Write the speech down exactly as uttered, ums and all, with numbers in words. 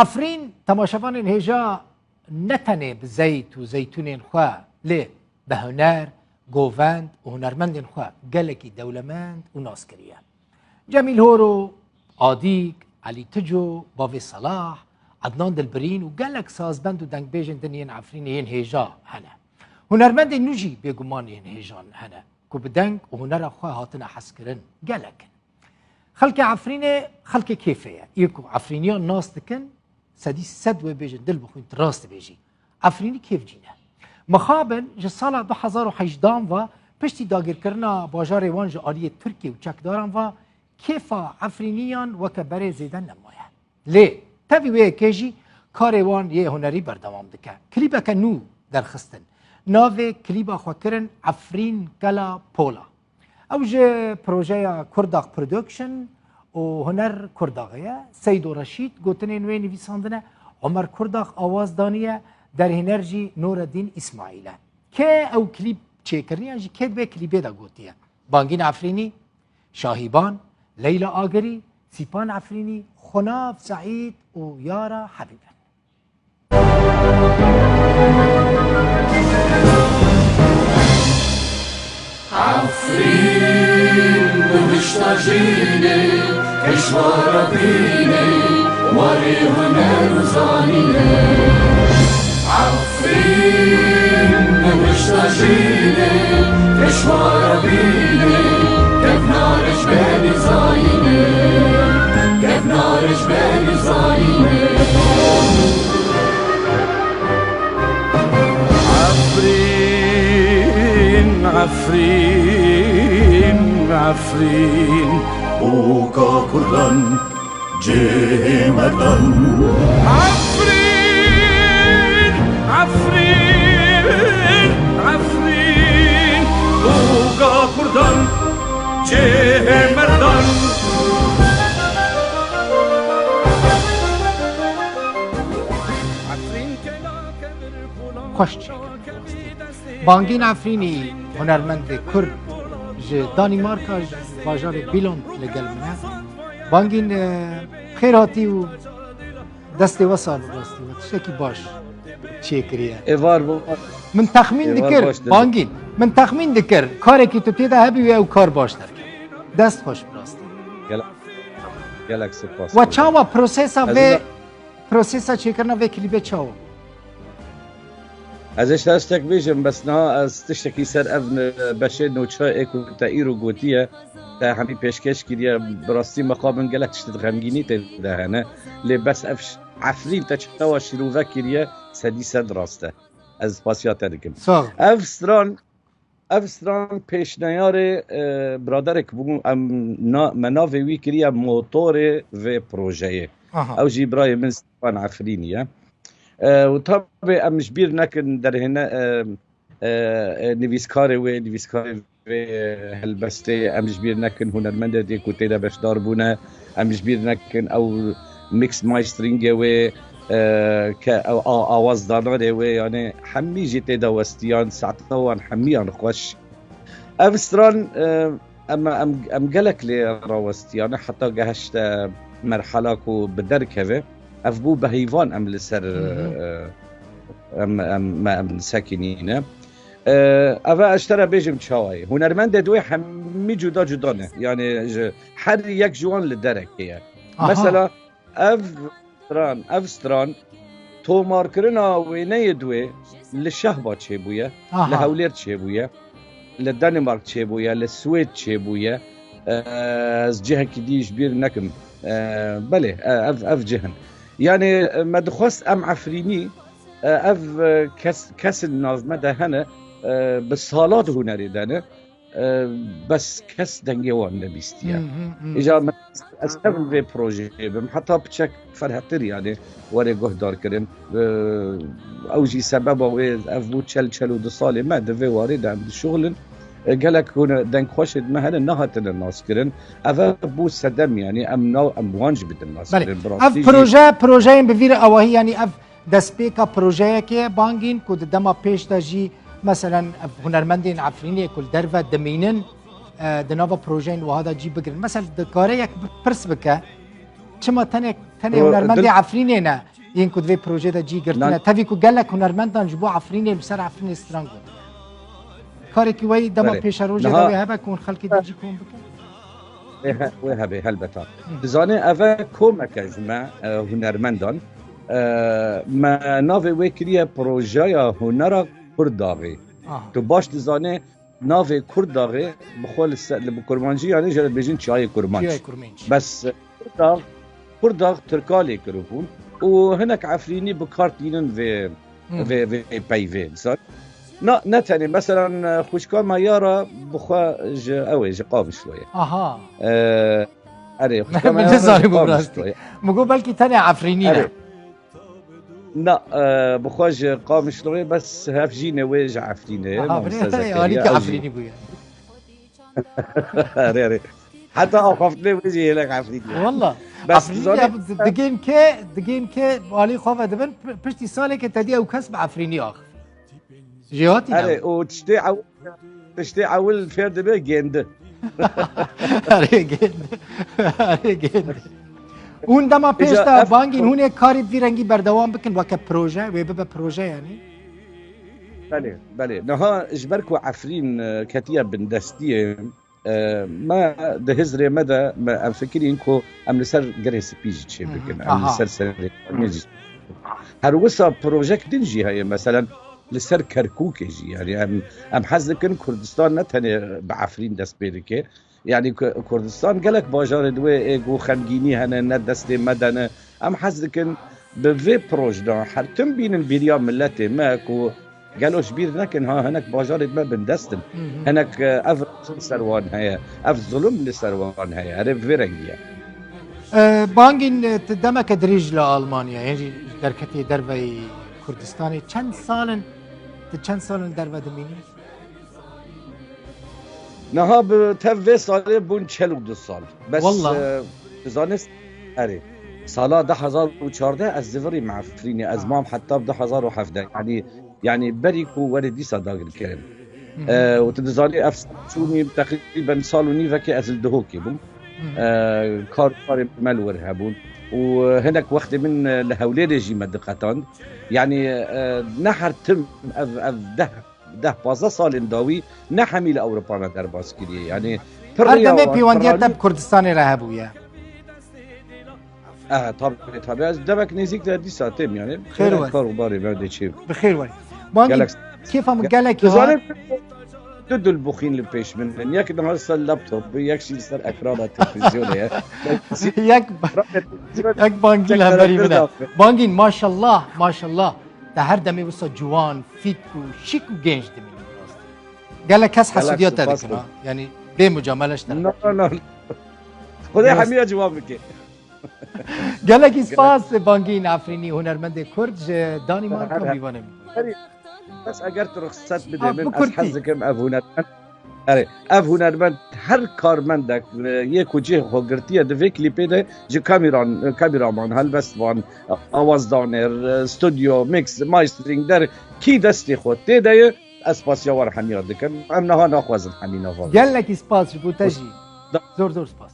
Efrîn temaşevanên hêja ne tenê bi zeyt û zeytûnên xwe, lê bi huner, govend û hunermendên xwe gelekî dewlemend û nas kiriye. Cemîl Horo, Adîk, Elî Tico, Bavê Selah, Ednan Dilbirîn û gelek sazbend û dengbêjên din yên Efrînê yên hêja hene. Hunermendên nû jî bêguman yên hêjan hene ku bi deng û hunera xwe hatine hezkirin, gelek in. Xelkê Efrînê xelkê kêfê ye. Yê ku Efrîniyan nas dikin, sedî sed wê bêjin, dil bixwîn, tu rast dibêjî. Efrînî kêfcî ne. Mixabin ji sala du hezar û hejdehan ve piştî dagirkirina bajarê wan ji aliyê Tirkiyê û çekdaran ve kêfa Efrîniyan weke berê zêde nemaye. Lê tevî wê yekê jî karê wan yê hunerî berdewam dike. Klîbeke nû derxistin. Navê klîba xwe kirin Efrîn Kela Pola. Ew ji projeya Kurdax Production û Huner Kurdaxê ye. Seydo Reşîd gotinên wê nivîsandine, Omer Kurdax awaz daniye, derhêner jî Nureddin Îsmaîl e. Kê ew klîb çêkiriniye, ji kê di vê klîbê de gotiye? Bangîn Efrînî, Şahîban, Leyla Agirî, Sîpan Efrînî, Xunav Seîd û Yara Hebîb in. Efrîn bihişta jînê, kişwara bînê, warê huner û zanînê. Efrîn bihişta jînê, kişwara bînê, kevna rejberî zayînê, kevna rejberî zayînê. Efrîn, Efrîn, Efrîn, bûka kurdan, cihê merdan. Efrîn, Efrîn, Efrîn, bûka kurdan, cihê merdan. Xweş çêkir. Bangîn Efrînî, hunermendê Kurd ji Danîmarka, ji bajarê Bîlond li gel min e. Bangîn, e, xêr hatî û destê we sax bi rastî we. Tiştekî baş çêkiriye. Êvar bû. Min texmîn Êvar dikir, baş dibû. Bangîn, min texmîn dikir, karekî tu tê de hebî wê ew kar baş derkeve. Dest xweş bi rastî. Gelek, gelek spas. We çawa prosesa Ez vê, da- prosesa çêkirina vê klîbê çawa? Ez ê ji te tiştek bêjim, bes niha ez tiştekî ser ev ni-, beşê nûçe ê ku te îro gotiye, te hemî pêşkêş kiriye, bi rastî mixabin gelek tişt xemgînî tê de hene. Lê bes ev ş-, Efrîn te çawa şîrove kiriye, sedî sed rast e. Ez spasiya te dikim. Sağ ol. Ev stran, ev stran pêşneyarê, e, biraderek bû, em na-, me navê wî kiriye motorê vê projeyê. Aha. Ew jî birayê min Stefan Efrînî ye. E, û tabê em ji bîr nekin derhêne, e, e, e, nivîskarê wê, nivîskarê vê, e, helbestê, em ji bîr nekin hunermendê dê ku tê de beşdar bûne, em ji bîr nekin ew mix masteringê wê, e, ke ew a-, awazdananê wê, yani hemî jî tê de westiyan, saeta wan hemiyan xweş. Ev stran, e, em, em, em gelek lê rawestiyane heta gehişte merhala ku bi derkeve. Ev bû behîvan em li ser, Hı hı. e, em, em, me, em sekinîne. E, ev ez ji te re bêjim çawa ye. Hunermendê di wê hemî cuda cuda ne. Yani ji her yek ji wan li derekê ye. Aha. Mesela ev stran, ev stran tomarkirina wêneyê di wê li Şehba çêbûye, Aha. li Hewlêr çêbûye, li Danimark çêbûye, li Swêd çêbûye, e, ez cihekî dî ji bîr nekim. E, belê, e, ev, ev cih in. Yani, e, me dixwest em Efrînî, e, ev, e, kes, kesin nav me de hene, e, bi sala di hunerê de ne. E, bes kes dengê wan nebîstiye. Hı hı, hı. Îca min, ez tevin vê projeyê bim. Heta piçek ferhetir yani were guhdar kirin. E, ew jî sebeba wê ev bû çel çel û du salê me di vê warê de em dişuxulin. E, gelek hûn dengxweşê me hene nehatine naskirin. Ev bû sedem yani em nav em wan jî bidin Belê. naskirin. Bi rastî Ev jî proje, projeyên bi vî re awahî yani ev destpêka projeyekê ye, bangîn ku di dema pêş de jî, meselen, ev hunermendên Efrînê ku li derve dimînin, e, di nava projeyên wiha de cî bigirin. Mesela, dikare yek bi-, pirs bike, Çima tenê, tenê hunermendê Efrînê ne yên ku di vê projê de cî girtine? Tevî ku gelek hunermendan ji bo Efrînê li ser Efrînê stran got. Karekî weyî dema pêşerojê de wê hebe ku hûn xelkê din cî kom bikin? Wê he-, wê hebe helbeta. Dizane eve komeke ji me, e, hunermendan, e, me navê wê kiriye Projeya Hunera Kurdaxê. Tu baş dizane navê Kurdaxê bi xwe li ser, li bi kurmancî, yanî jê re dibêjin Çiyayê Kurmanc. Çiyayê Kurmanc. Bes Kurdax, Kurdax Tirka lê kiribûn û hinek Efrînî bi kar tînin vê, vê, vê peyvê. Dizan-, na, ne tenê, meselan, xwişka me Yara bi xwe ji, ew ê, ji Qamişlo ye. Aha. Ee, erê, xwişka me Yara ji Qamişlo ye. Min got belkî tenê Efrînî ne. Na, e, bi xwe ji Qamişloyê, bes hevjînê wê ji Efrînê ye, mamoste Zekeriya. Alî ki Efrînî bûye. Erê, erê. Heta axaftinê wê jî hêlek Efrînî ye. Walla. Bes Efrînî zanî, digên ke, digên ke alî xwe vedibin, p-, piştî saleke te dî ew kes bi Efrînî ax. Jêhatî ne. Erê, û tiştê ew, tiştê ewil fêr dibe gêndi. Erê gêndi. Erê gêndi. Hûn dema pêş de bangîn hûn ê karê bi vî rengî berdewam bikin weke proje, wê bibe proje yanî? Belê, belê. Niha ji ber ku Efrîn, e, ketiye bindestiyê, e, me di hizrê me de me, em fikirîn ku em li ser Girê Spî jî çêbikin, em li ser Serê Kaniyê jî. Her wisa projek din jî heye, meselen li ser Kerkûkê jî. Yanî em, em hez dikin Kurdistan ne tenê bi Efrîn dest pê dike. Yanî Ku-, Kurdistan gelek bajarê di wê ê ku xemgînî hene, ne destê me de ne. Em hez dikin bi vê projda her tim bînin bîriya miletê me ku gelo ji bîr nekin ha hinek bajarê me bindest in. Hinek, e, ev li ser wan heye, ev zulum li ser wan heye. Erê bi vê rengî ye. E, Bangîn, e, tu demeke dirêj li Almanya, yên jî derketê derveyî Kurdistanê. Çend sal in, tu çend sal in derve dimînî? Niha bi tev vê salê bûn çel û du sal. Bes, Wallah. E, zanist, erê. Sala du hezar û çardeh ez zivirî me Efrînê. Ez mam heta bi du hezar û hevdeh. Yanî, yanî berî ku were dîsa dagirkirin. E, û tu dizanî ev çûnî teqrîben sal û nîvekê ez li Duhokê bûm. E, kar, karê me li wir hebûn. Û, e, hinek wextê min, e, li Hewlêrê jî me diqetand. Yanî, e, ne her tim ev, ev deh deh pazdeh salên dawî ne hemî li Ewropa me derbas kiriye. Yanî pir Her rêya demê wan, pêwendiya pir te bi Kurdistanê re hebûye. Eh, tabii, tabii. Ez demek nêzîk de dîsa têm, yanî. Xêr we. Kar û barê me dê çê. Bi xêr we. Bangî, Gelek kêfa min gelekî hat. Dizanin, du dil buxîn li pêş min in. Yek niha li ser laptop, yek jî li ser ekrana televîzyonê ye. Yek, yek Bangî li hemberî min e. Bangîn, maşallah, maşallah. Te her demê wisa ciwan, fît û şîk û genç dimîne bi rastî. Gelek kes hesûdiya te dikin ha. Yanî bê mucamele ji te re. No, no, no. Xwedê hemiya ciwan bike. Gelekî spas Bangîn Efrînî, hunermendê Kurd ji Danîmarka mîvanê min. Bes eger tu rixset bidê min, ez hez dikim ev hunermend Erê, ev hunermend her karmendek, e, yê ku cihê xwe girtiye di vê klîpê de ji kameran-, kameraman, helbestvan, awazdaner, e, studio, mix, mastering der kî destê xwe tê de ye, ez spasiya wan hemiya dikim. Em niha naxwazin hemî nava bikin. Gelekî spas ji bo te jî. Da- Zor zor spas.